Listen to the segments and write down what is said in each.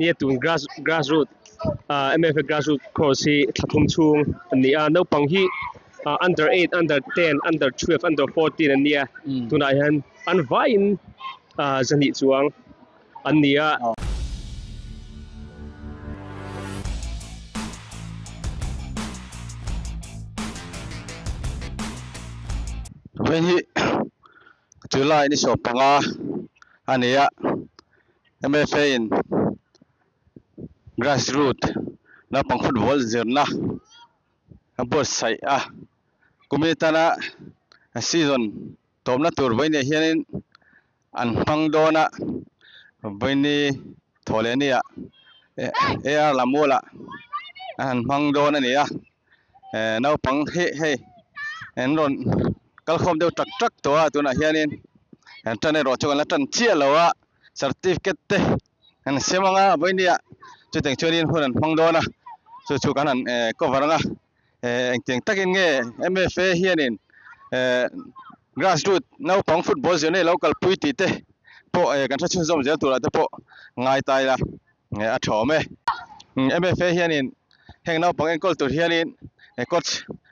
Nia tun grass grass root ah mfa grass root course hi thla thum chhung a ni a naupang hi ah under eight under ten under twelve under fourteen an nia tunah hian an vaiin ah zahnih chuang an ni a. Hei hi July ni 15 a ni a. MFA in grass root naupang football zirna a buatsaih a kumin atana season tawpna tur vawiin ah hianin an hmang dawn a vawiin thaw leh ni ah AR Lammual ah an han hmang dawn a ni a eh naupang hi hei an rawn kal khawm deuh tak tak tawh a tunah hianin an tan erawh chu an la tan chiah lo a. Certificate te an sem anga vawinia chutiang chuanin hun an hmang dawn a chu chu kan han eh cover anga eh engtiang takin nge M_F_A hianin eh grass root naupang football zirna hi lo kalpui tih te pawh eh kan hre chhunzawm zel turah te pawh ngai ta ila eh a tha awm e M_F_A hianin heng naupang enkawl tur hianin coach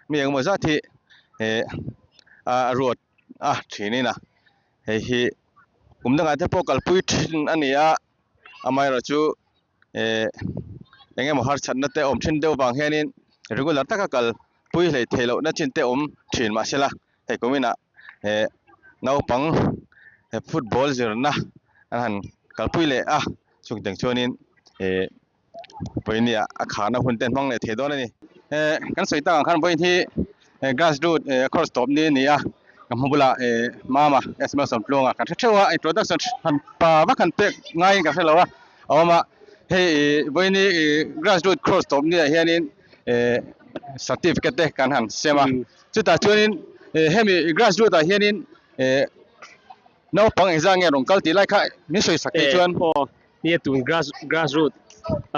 mi engemaw zat hi eh a ruat a thinin a hei hi kum dangah te pawh kalpui thin a ni a amaherawhchu eh eng emaw harsatna te awm thin deuh vang hianin regular taka kalpui hleih theih lohna chin te awm thin mahsela hei kum inah eh naupang football zirna an han kalpui leh a chungteng chuanin eh Vawinia a khahna hun te an hmang leh thei dawn a ni. Eh kan sawi tak ang khan vawiin hi eh grass root eh course tawp ni a ni a, ka hma bulah eh mama SML Sawmtluanga kan hre theuh a, introduction han pa vak han pek ngaiin ka hre lo a, a awm a, hei ih vawiin hi ih grass root course tawp ni ah hianin eh certificate te kan han sem a, chutah chuanin eh hemi grass root ah hianin eh naupang engzah nge rawn kal tih lai kha min sawi sak theih chuan. Nia tun grass grass root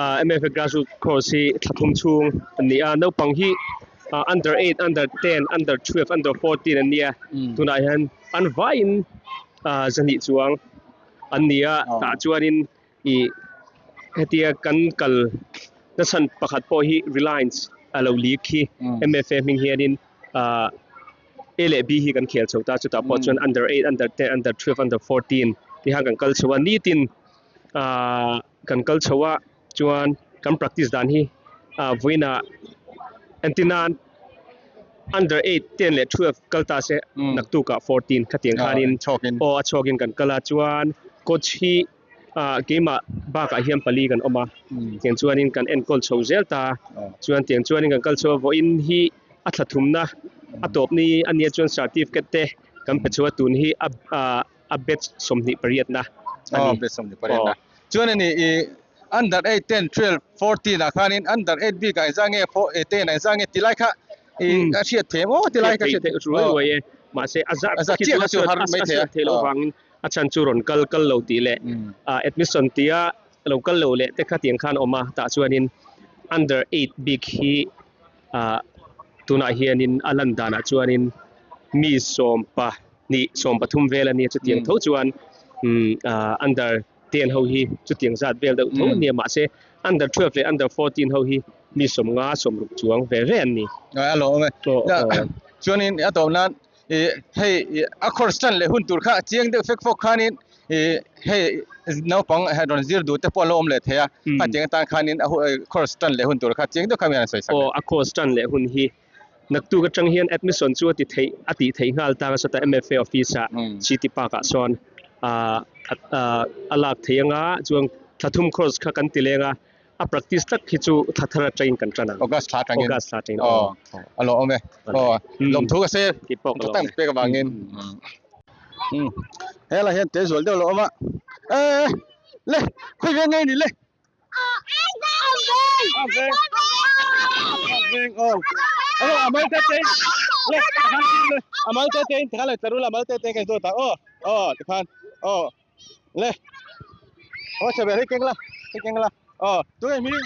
ah mfa grass root course hi thla thum chhung a ni a naupang hi ah under eight under ten under twelve under fourteen an nia tunah hian an vaiin ah zahnih chuang an ni a tah chuanin ih hetia kan kal na chhan pakhat pawh hi reliance a lo leak hi mfa hming hianin ah A leh B hi kan khel chho ta chutah pawh chuan under eight under ten under 12 under 14 ti khan kan kal chho a nitin ah kan kal chho a chuan kan practice dan hi ah vawiinah entir nan under eight ten leh 12 kal ta se naktukah 14 khatiang khanin aw a chhuakin kan kal a chuan coach hi ah keimah bakah hian pali kan awm a tiang chuanin kan enkawl chho zel ta chuan tiang chuanin kan kal chho a vawiin hi a thla thumna a tawp ni a nia chuan certificate te kan pe chho a tun hi a ah a batch 28 na a ni. Aw batch 28 na chuan a ni i under 8 10 12 14 ah khanin under 8 bik ah engzah nge 10 ah engzah nge ti lai kha i a hriat thei em aw ti lai kha hriat theih ruai ruai e mahse a zat a zat chiah kha chu har mai thei a theih loh vangin a chhan chu rawn kal kal lo tih leh ah admission tia lo kal lo leh te kha tiang khan a awm a tah chuanin under 8 bik hi ah tunah hianin a lan danah chuanin mi 12 13 vel a nia chutiang tho chuan umm ah under 10 ho hi chutiang zat vel deuh tho a nia mahse under 12 leh under 14 ho hi mi 50 60 chuang ve ve an ni. A lo awm e. Chuanin a tawp nan ih hei ih a course tan leh hun tur kha a chiang deuh fek fawk khanin ih hei naupang rawn zir duh te pawh a lo awm leh thei a a tiang atan khanin a course tan leh hun tur kha chiang deuh kha mi an sawi sak aw a course tan leh hun hi naktuk atang hian admission chu a ti theih a tih theih nghal tak a sawta MFA office ah city park ah sawn ah a lak theih anga chuan thla thum course kha kan ti leng a. A practice tak hi chu thla thar atangin kan tan ang. August thla atangin. August thla atangin. Aw, a lawm e. Aw, lawmthu ka se. Ti pawh ka lawm e. Pek avangin. Um, hela hian te zual deuh lo awm a. E, le, khawi veng nge ni le? A veng. A veng, aw. Aw, a mal te te. Le, le, a mal te te in tikhan le tlarul a mal te te ka zawt a. Aw, aw, tikhan. Aw. Le aw chhe ber hei keng la hei keng la aw tu nge hming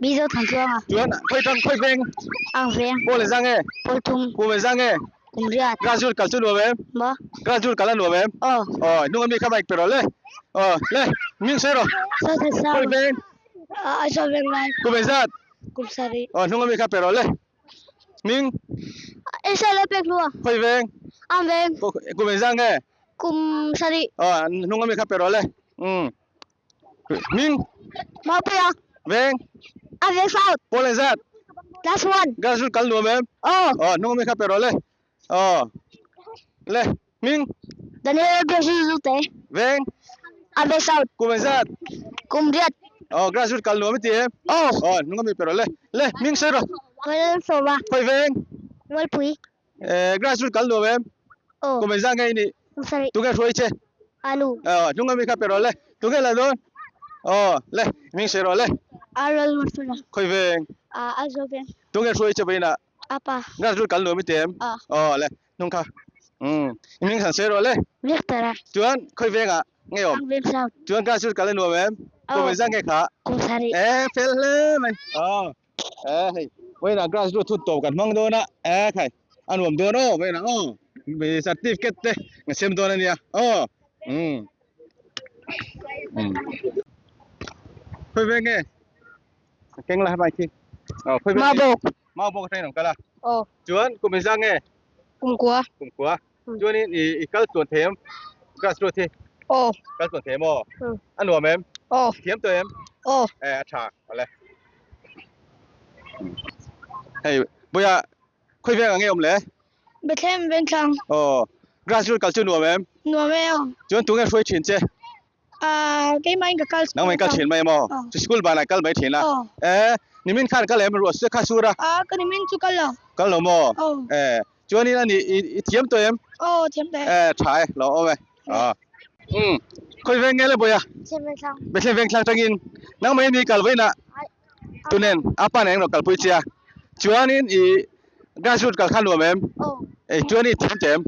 Mizo Thantluanga chuan khawi tang khawi veng ang veng pawl e zang nge pawl thum kum e zang nge kum riat graduate kal chu nuam em maw graduate kal a nuam em aw aw hnung ami kha bike pe rawh le aw le hming sawi rawh Sawtha khawi veng. Aizawl Venglai. Kum engzat? Kum sarih. Aw hnung ami kha pe rawh le. Hming? Israel a pek hlua. Khawi veng? Am veng. Kum engzat nge? Kum sarih. Aw hnung ami kha pe rawh le. Umm. Hming? Maupuia. Veng? Am veng south. Pawl engzat? Class 1. Grassroot kal nuam em? Aw. Aw hnung ami kha pe rawh le. Aw. Le. Hming? Daniel Grassroot Zute. Veng? Am veng south. Kum engzat? Kum riat. Aw grassroot kal nuam i ti em? Aw. Aw hnung ami pe rawh le. Le hming sawi rawh. Kawlel Sawma. Khawi veng? Mualpui. Eh grassroot kal nuam em? Aw. Kum engzat nge i nih? Kum sarih. Tunge hruai che? Anu. Aw hnung ami kha pe rawh le. Tunge la dawn? Aw le hming sawi rawh le. Arul Mafula. Khawi veng? Aizawl veng. Tunge hruai che vawiinah? Apa. Grassroot kal nuam i ti em? Aw. Aw le hnung kha. Umm i hming san sawi rawh le. Victor a. Chuan khawi vengah nge awm? Ang veng south. Chuan grassroot kal a nuam em? Aw. Kum engzat nge kha? Kum sarih. Eh fel hle mai. Aw. Eh hei vawiinah grassroot hun tawp kan hmang dawn a. Eh khai a nuam dawn aw vawiinah aw. Certificate te kan sem dawn a nia aw. Umm. Umm. Khawi veng nge? Keng la hmai khi. Aw khawi veng nge? Mabawk. Mau bawk atangin an kal a. Aw. Chuan kum engzat nge? Kum kua. Kum kua. Chuanin i i kal tluan thei em? Grass root hi. Aw. Kal tluan thei em aw? A nuam em? Aw. Thiam tawh em? Aw. Eh a tha awle. Hei Buia khawi veng ang nge awm le? Bethlehem Vengthlang. Aw. Grass root kal chu nuam em? Nuam e aw. Chuan tunge hruai thin che? Ah, keimah in ka kal Nangmah in kal thin mai emaw? Chu school banah kal mai thin a. Eh, nimin khan kal em ruah se kha sur a. Ah, ka nimin chu kal lo. Kal lo maw? Eh, chuanin ani i thiam tawh em? Aw, thiam tawh e. Eh, tha e, lo awm e. Ah. Um, khawi veng nge le Bawia? Bethlehem Vengthlang. Bethlehem Vengthlang tangin nangmah in i kal vawiinah tunen apa nen rawh kalpui che a. Chuanin i grassroot kal kha nuam em? Aw. Eh, chuan i thiam tawh em?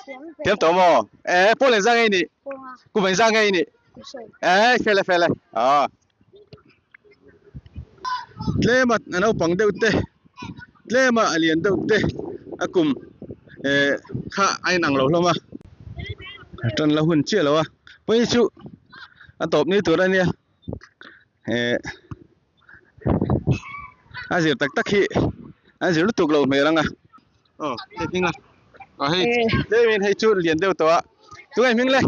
Thiam ve. Thiam tawh maw? Eh, Paul engzah nge i nih? Pawnga. Kum engzah nge i nih? Kum sawi. Eh, fel e, fel e. Ah. Tlema a naupang deuh te, tlema a lian deuh te a kum eh kha a inang lo hlawm a. A tan la hun chiah lo a. Pawi chu a tawp ni tur a nia. Eh a zir tak tak hi a zir lutuk lo hmel ang a. Aw hei hming la aw hei tlemin hei chu lian deuh tawh a tunge hming le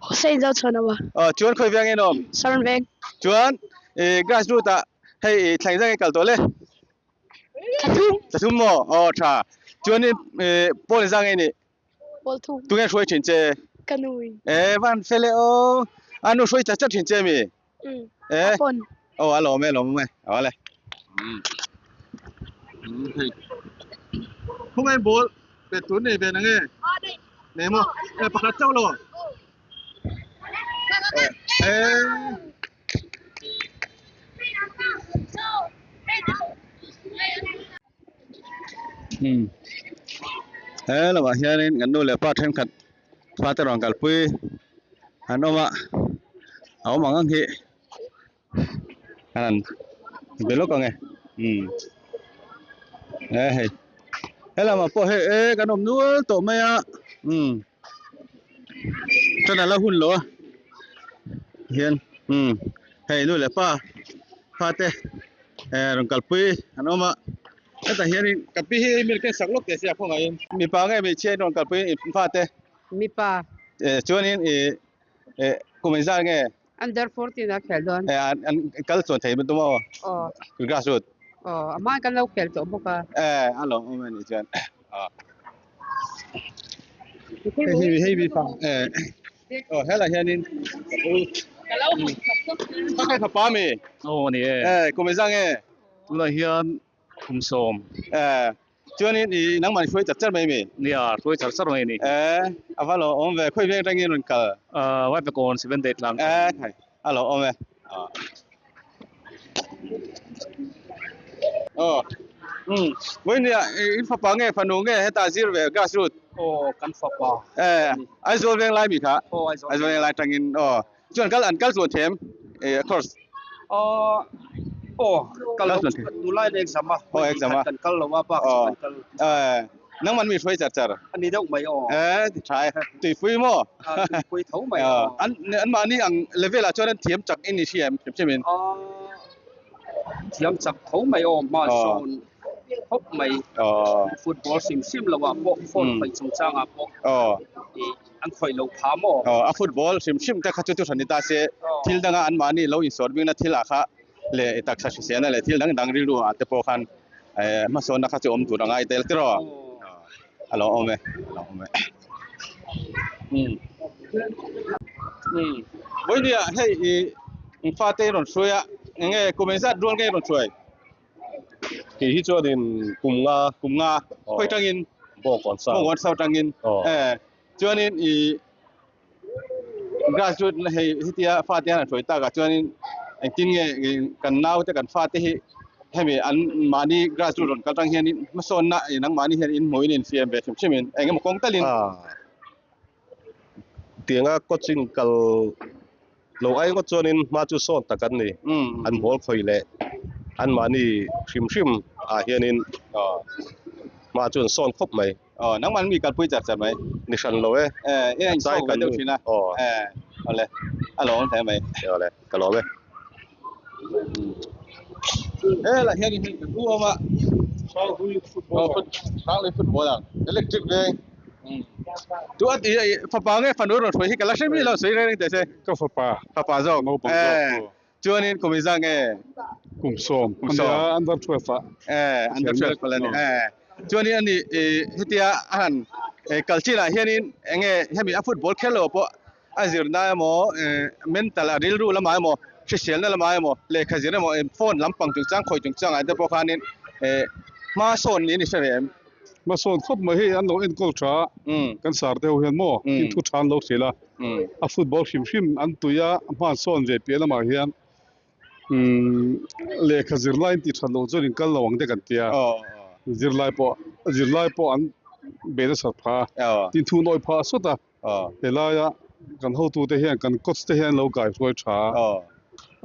Hussein zo chhuan aw aw chuan khawi veng nge nawm Saron veng chuan ih grass root ah hei ih thleng zang nge kal tawh le Thlathum Thlathum maw aw tha chuanin ih pawl zang nge nih Pawl thum tunge hruai thin che Ka nu in eh van fel e aw a nu hruai chat chat thin che mi Eh. Phone. Oh, a lawm e, lawm e. Aw le. Khung ai ball pe tun nei ve na nge. Nei mo. Eh pakhat chauh lo. Eh. Hmm. He lamah hianin kan nu leh pa thenkhat fate rawn kalpui an awm a a awm ang ang hi an han be lawk ang e umm he hei he lamah pawh hei e kan awm nual tawh mai a umm chuan a la hun lo a hian umm hei nu leh pa fate eh rawn kalpui an awm a hetah hianin ka pi hi milk a sak lawk teh sia khawngaihin mipa nge hmeichhia in rawn kalpui fate mipa eh chuanin ih eh kum engzat nge under 14 a khel dawn eh an an kal chuan thei tum aw aw grass root aw a hmain kan lo khel tawh bawk a eh a lawm awm anih chuan ah hei hei mi pa eh aw helai hianin ka kai fapa mi aw ani e eh kum engzat nge tunah hian kum sawm eh chuanin i nangmah i hruai char char mai mi nia hruai char char mai a ni eh a va lo awm ve khawi veng atangin rawn kal ah Vaivakawn 7 day tlang eh khai a lo awm e ah aw umm vawinia in fapa nge fanu nge hetah zir ve grass root aw kan fapa eh Aizawl veng lai mi kha aw Aizawl Aizawl veng lai atangin aw Chuan kal an kal tluan them eh course. Aw aw kal lo tunlai in exam a. Aw exam a. Kan kal lo a bak chu kan kal. Eh nangman mi hruai char char. Ani deuh mai aw. Eh ti tha e tuipui maw. Tuipui tho mai aw. An an mahni ang level ah chuan an thiam chak in i hria em hrim hrim in. Aw. Thiam chak tho mai aw hma sawn khawp mai football hrim hrim lo ah pawh phone khawih chungchang ah pawh an khawih lo pha maw? A football hrim hrim te kha chu chu hran ni ta se thil danga an mahni lo insawr bikna thil ah kha leh taksa hriselna leh thil dang dang rilru ah te pawh khan hmasawnna kha chu awm tur a ngai tel tiraw? A lo awm e a lo awm e. Vawinia hei i fate i rawn hruai a eng nge kum engzat rual nge i rawn hruai? Kei hi chuanin kum nga. Kum nga khawi tangin? Bawngkawn sau. Bawngkawn sau tangin. Chuanin i Grassroot hei hetia fate hian an hruai takah chuanin engtin nge kan naute kan fate hi hemi an mahni grassroot rawn kal tang hianin hmasawnna nangmahni hian in hmuhin in fiam ve hrim hrimin eng emaw kawng talin. Tianga coaching kal lo ai ngawt chuanin hma chu sawn tak an ni. An ball khawi leh an mahni hrim hrim ah hianin hma chu an sawn khawp mai. Aw nangman mi kalpui char char mai. Ni hran lo e. Eh i in chau ve deuh thin a. Aw. Eh awle a lawm hle mai. Awle ka lawm e. He lah hian hei ka thu awm a. Hranghlui football. Hranghlui football ang. Electric veng. Tu a ti fapa nge fanu rawn hruai hi ka la hre mi lo sawi reng reng teh se. Ka fapa. Fapa zawk. Naupang zawk. Chuanin kum inzah nge? Kum sawm. Kum sawm. Ania under 12 ah. Eh, under 12 pala ni. Eh, chuanin ani hetia a han kal chin ah hianin enge hemi a football kher lo pawh a zirna emaw mental a rilru lamah emaw hriselna lamah emaw lehkha zir emaw phone lampang chungchang khawi chungchang ah te pawh khanin hma sawn niin i hre ve em? Hma sawn khawp mai hei an lo enkawl tha kan sar deuh hian maw in thu tha an lo hrilh a. A football hrim hrim an tui a, a hman sawn ve piah lamah hian lehkha zirlai an tih that loh chuan in kal lo ang te kan ti a, zirlai pawh zirlai pawh an be nasat phah a, tin thu nawi phah sawt a, helaia kan hotute hian kan coach te hian an lo kaihruai tha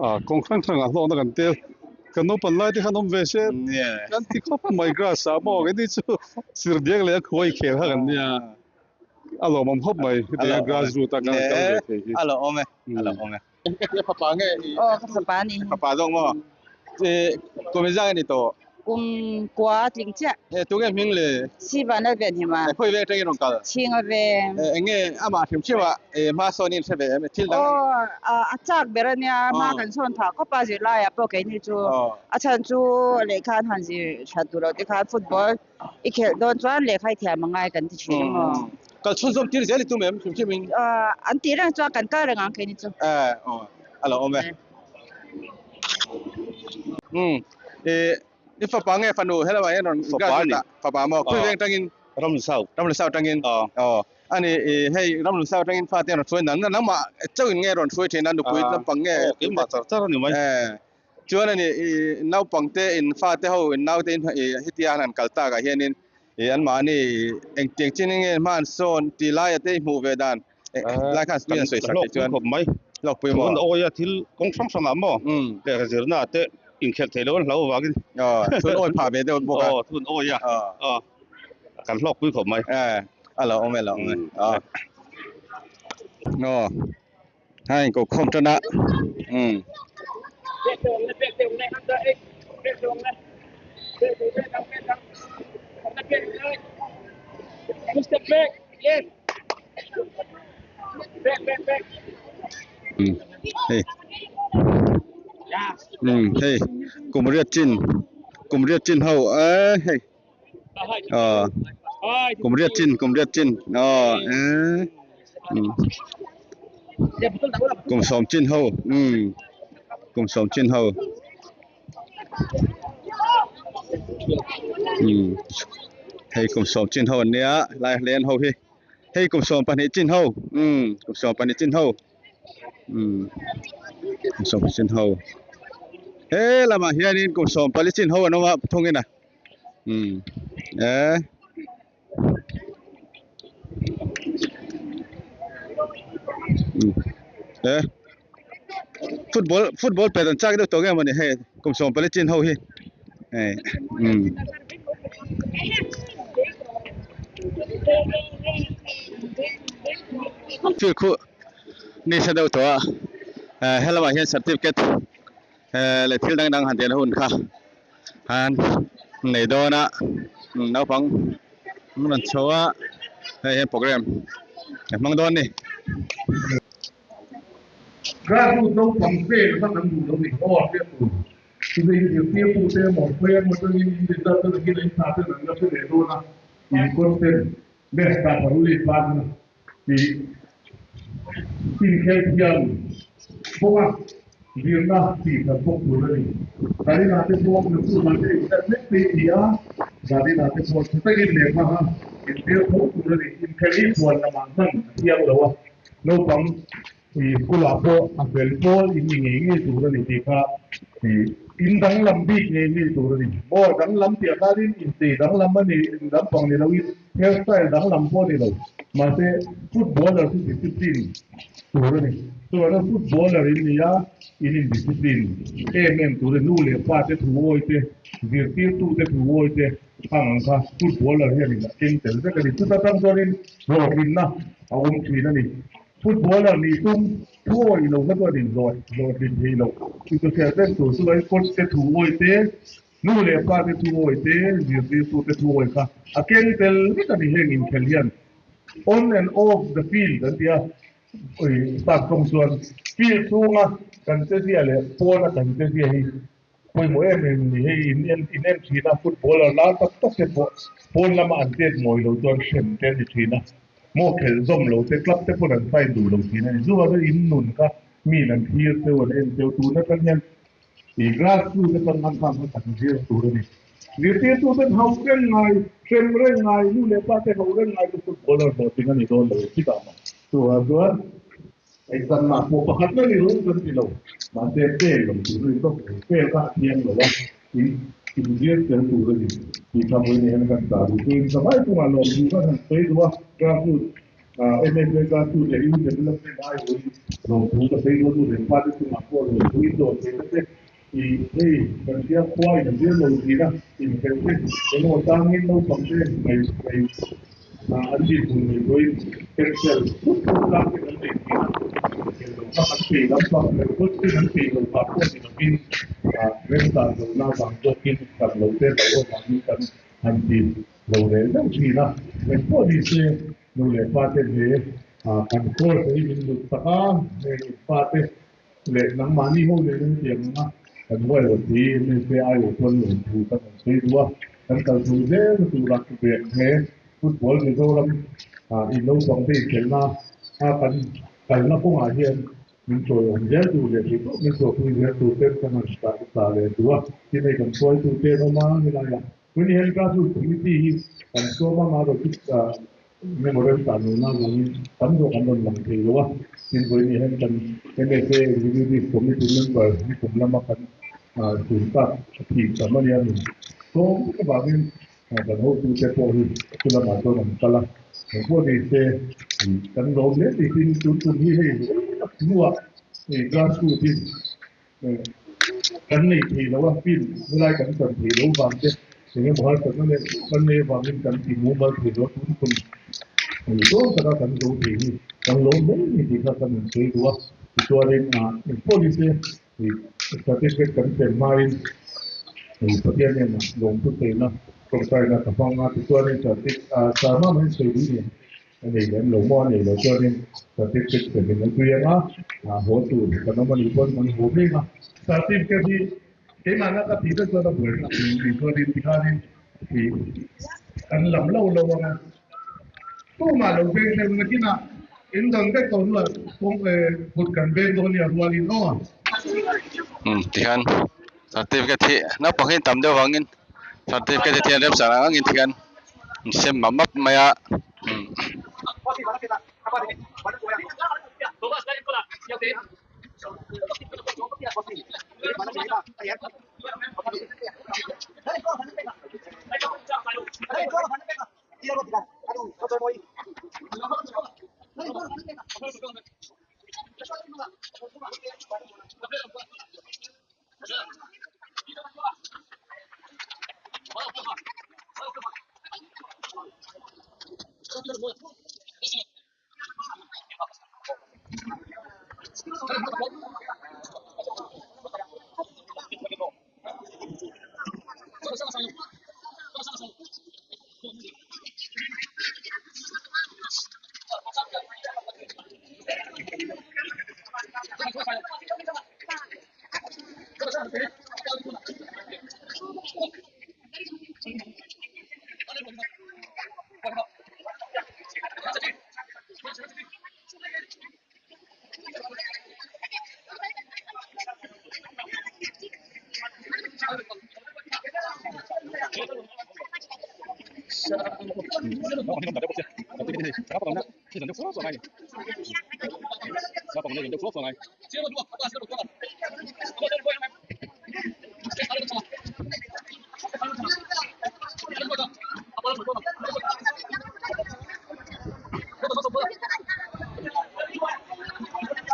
a, kawng hrang hrangah hlawkna kan tel, kan naupang lai te khan awm ve se kan ti khawp mai grass ah maw keini chu sirdiak leh a khuai khel kha kan nia. A lawmawm khawp mai hetiang a grass root a kan kal ve thei hi. A lawmawm e, a lawmawm e. Ka fapa nge i? Aw ka fapa a ni. Fapa zawk maw? Kum inzah nge ni tawh? Kum kua tling chiah. E tunge hming le? Sivan a ven him a. Khawi veng atangin rawn kal? Chhinga veng. Eng nge amah hrim hrim a hma sawn in hre ve em? Thil dang. Aw a chak ber a nia, hma kan sawn phah khawp a zirlaiah pawh keini chu. A chhan chu lehkha an han zir that duh loh te khan football I khelh dawn chuan lehkha i thiam a ngai kan ti thin a maw? Kal chhunzawm tir zel i tum em hrim hrim in? An tih reng chuan kan kal reng ang keini chu. Eh aw a lo awm e. Umm i fapa nge fanu helamah hian rawn Fapa ni. Fapa maw? Khawi veng tangin? Ramlusau. Ramlusau tangin? Aw. Ani i hei Ramlusau tangin fate rawn hruai nang nangmah chauhin nge rawn hruai thin a nupui lampang nge? Aw keimah char char a ni mai. Eh Chuan ani i naupangte in fate ho in naute in i hetia an han kal tak ah hianin i anmahni engtiang chin nge hma an sawn tih laia te i hmuh ve dan lai khan mi an sawi sak tih chuan hlawk mai hlawkpui maw chuan awi a thil kawng hrang hrang ah maw lehkha zirna ah te inkhelh theih loh an hlau avangin aw chhun awi phah ve deuh bawk a aw chhun awi a aw kan hlawkpui khawp mai eh a lo awm e lo awm e aw aw. Hei ko khawm tan a umm. Hei umm hei kum riat chin kum riat chin ho eh hei aw kum riat chin kum riat chin aw eh umm kum sawm chin ho umm kum sawm chin ho umm hei kum sawm chin ho an nia lai hlen ho hi hei kum 12 chin ho umm kum 12 chin ho. Umm kum 12 chin ho he lamah hianin kum 14 chin ho an awm a thungin a umm eh umm eh football football pet an chak deuh tawh nge mawni hei kum 14 chin ho hi hei umm. Field khu ni sa deuh tawh a eh helamah hian certificate. leh thil dang dang han tihna hun kha an nei dawn a naupang an rawn chho a hei hian programme a hmang dawn a ni. Grassroot naupang vel kha kan duh lo ni aw a hriat tur. Chuvei zirtirtute emaw khawi emaw atangin in result a nakin a in hna ten an la hre leh dawn a, in content best ta paruli partner tih inkhel thiam bawk a, zirna tih that bawk tur a ni. Zarina te pawh Naktuhah te inkhel mek phei ti a, Zarina te pawh tha takin lehkha kha inzir tho tur a ni. Inkhel hi huan lamah hman a thiang lo a, naupang i school ah pawh a fel pawl in ni ngei ngei tur a ni tih kha in danglam bik ngei ngei tur a ni. Maw danglam tih ah khanin inchei danglam a ni, lampang ni loin hair style danglam pawh a ni lo. Mahse footballer chu discipline tur a ni. Chuvangin footballer in ni a, in in discipline em em tur a ni. Nu leh pa te thu awi te, zirtirtu te thu awi te khang ang kha footballer hianin a keng tel vek a ni. Chuta tang chuanin hlawhtlinna a awm thin a ni. Footballer nih tum thu awih lo kha chuan inzawih hlawhtlin thei lo. Intuhriat vek tur chu ai coach te thu awih te, nu leh pa te thu awih te, zirtirtu te thu awih kha a keng tel vek a ni heng inkhel hian. On and off the field an ti a, sap tawng chuan field chhunga kan che zia leh pawna kan che zia hi Pawimawh em em ni hei in en in en thin a, footballer lar tak tak te pawh pawn lama an chet mawi lo chuan hrem te an ni thin a, maw khelh zawm lo te club te pawn an sign duh lo thin a ni. Chuvang chuan in nun kha miin an thlir teuh an en teuh tun atang hian i grass root atang khan khan kha kan zir tur a ni. Zirtirtu ten hauh reng ngai, hrem reng ngai, nu leh pa te hauh reng ngai chu footballer hlawhtling a ni dawn lo e chutah mah. Chuvang chuan Exam ah pawh pakhat na ni lo kan ti lo, mahse fail lo tur a ni tawp mai, fail kha a thiang lo a, in inzir tel tur a ni tih kha vawiin hian kan chah duh chu in zavai chungah lawm duh khan han sawi duh a, grassroot MFA grassroot leh youth development aiawhin lawmthu ka sawi dawn nu leh pa te chungah pawh lawmthu in dawr theihna te i hei kan hria khua in zir lo thin a, inkhel te engemaw tangin naupang te ngaih ngaih an dinhmun ngaihtuahin cancel thut thut tlang te kan nei thin a, inkhel lo kha kan peih lampang leh phawt te kan peih lo vang pawh ni lovin remdan lohna vang zawkin kan lo te lo avangin kan han ti lo leh deuh thin a, engpawh ni se nu leh pa te he kan course hi min lut tak a, heng in pa te Leh nangmahni ho nen an tiang ang a, kan huai rawh ti MSA aiawh chuan lawmthu kan rawn sawi duh a, kan kal chho zel na tura vek he football Mizoram in naupang te inkhelhna a kan kalna kawngah hian min chawiawm zel tur leh theih tawp min chawhpui zel tur ten kan han ta leh duh a, tin hei kan hruaitu te an awm a helaiah tuni hian grassroots committee hi kan sawm a marawh chu Engemaw remchah lohna avangin tam zawk an rawn lang thei lo a, tin vawiin hian kan MSA Executive Committee member ni kum lama kan tul tak a thih tam a nia min sawm vek avangin kan hotute pawh hi chu lamah chuan an kal a, engpawh ni se kan lawm hle tih tin tun tum hi hei tak hnuah grassroot in Kan nei thei lo a, field helai kan chan thei lo vang te, eng emaw harsatna leh kan nei avangin kan ti mumal thei lo a, tun kum hei dawn taka kan zo thei hi kan lo mai ni tih kha kan insawi duh a, tichuanin engpawh ni se certificate kan sem hmain hei Pathian hnenah lawmthu theihna tawngtaina ka hmang a, tichuanin certificate sarma mai sawi duh nen. A nei lem lo maw? A nei lo chuanin certificate sem in a tui ang a, haw tur kan awm a nih pawn kan haw mek a. Certificate hi keimahna ka tih vek chuan a buai thlak lo tih chuanin tikhanin ih kan lam lo lo ang a, tumah lo veng deuh nakinah in dawn vek tawh hnuah kawng kut kan veng dawn nia rualin aw. Umm tikhan certificate hi naupang hi an tam deuh vangin certificate hi thian remchang ang angin tikhan an sem map map mai a.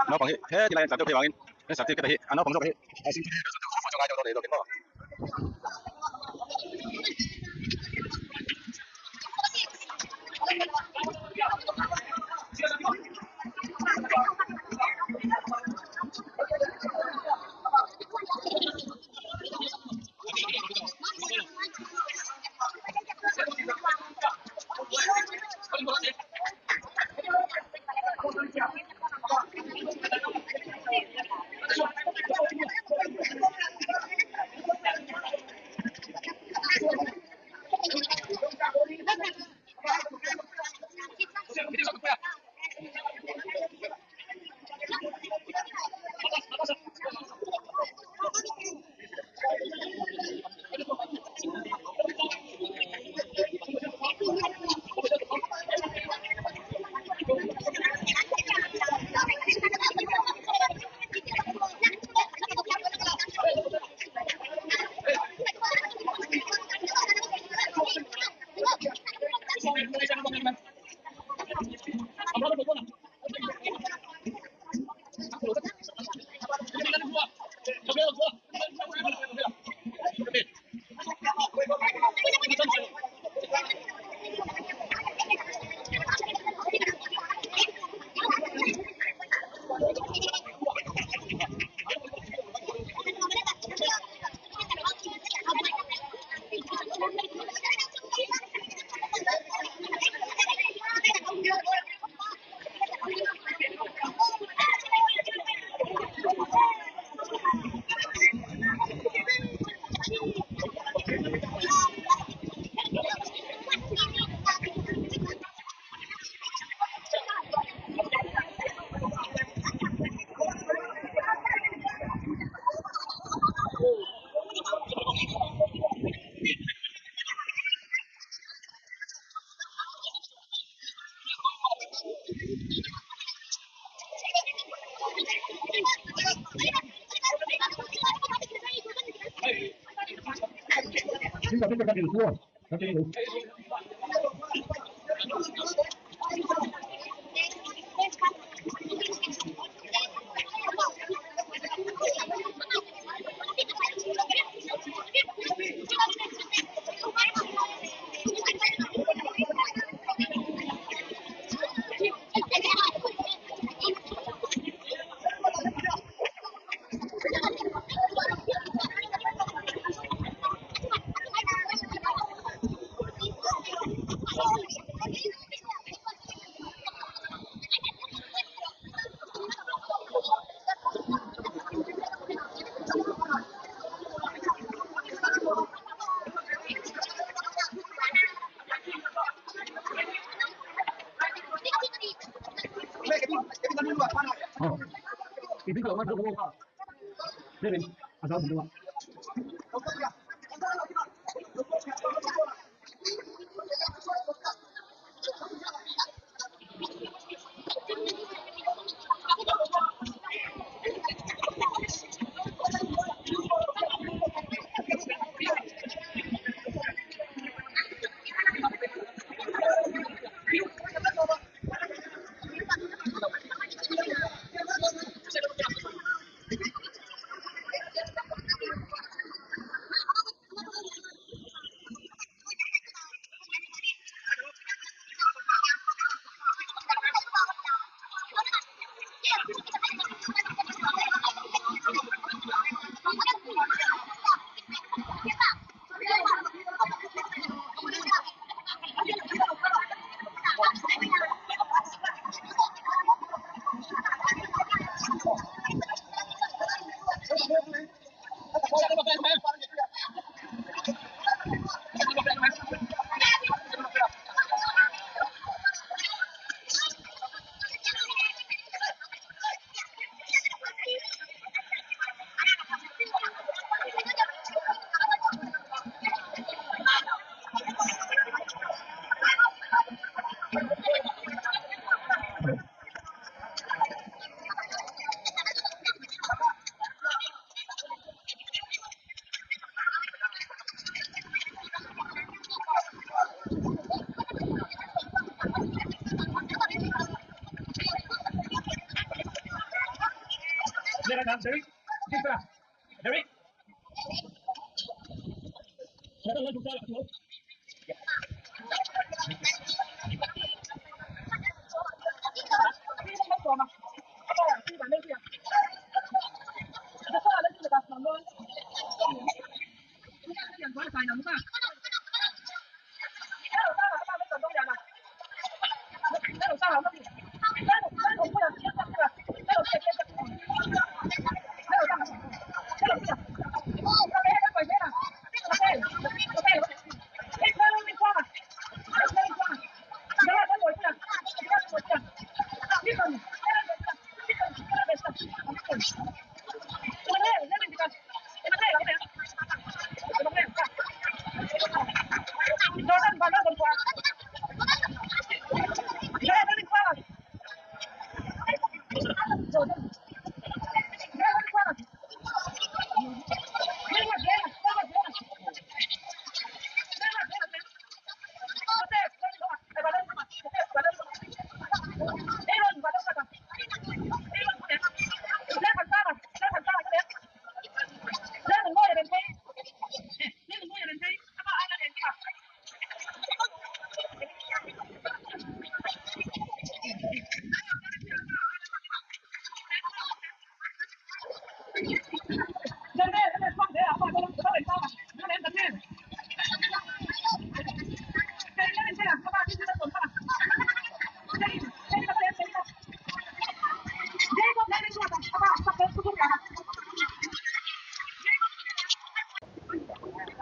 Naupang hi he tilai an tlan deuh phei vangin he certificate hi a naupang zawk hi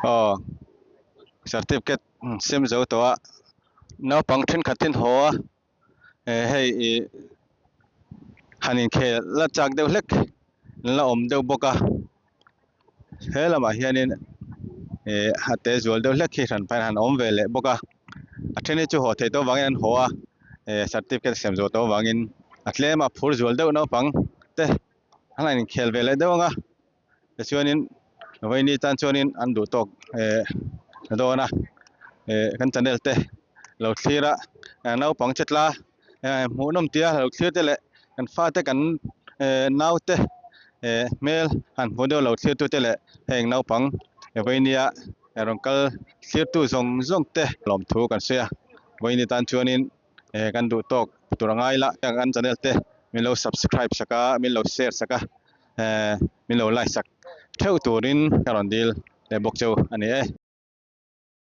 Aw certificate sem zo tawh a naupang thenkhat ten haw a eh hei ih han inkhel la chak deuh hlek an la awm deuh bawk a he lamah hianin ih a te zual deuh hlek hi hran phai han awm ve leh bawk a a then hi chu haw theih tawh vangin an haw a eh certificate sem zawh tawh vangin a tlem a phur zual deuh naupang te an han inkhel ve leh deuh ang a. Tichuanin vawiini tan chuanin an duh tawk eh dawn a eh kan channel te lo thlir a naupang che tla eh hmuhnawm tia lo thlir te leh kan fate kan eh naute eh hmel han hmuh deuh lo thlir tute leh heng naupang vawinia rawn kal thlir tu zawng zawng te lawmthu kan sawi a vawiini tan chuanin eh kan duh tawk tur a ngai la kan channel te min lo subscribe sak a min lo share sak a. Eh min lo like sak theuh turin ka rawn dil leh bawk cheu a ni e.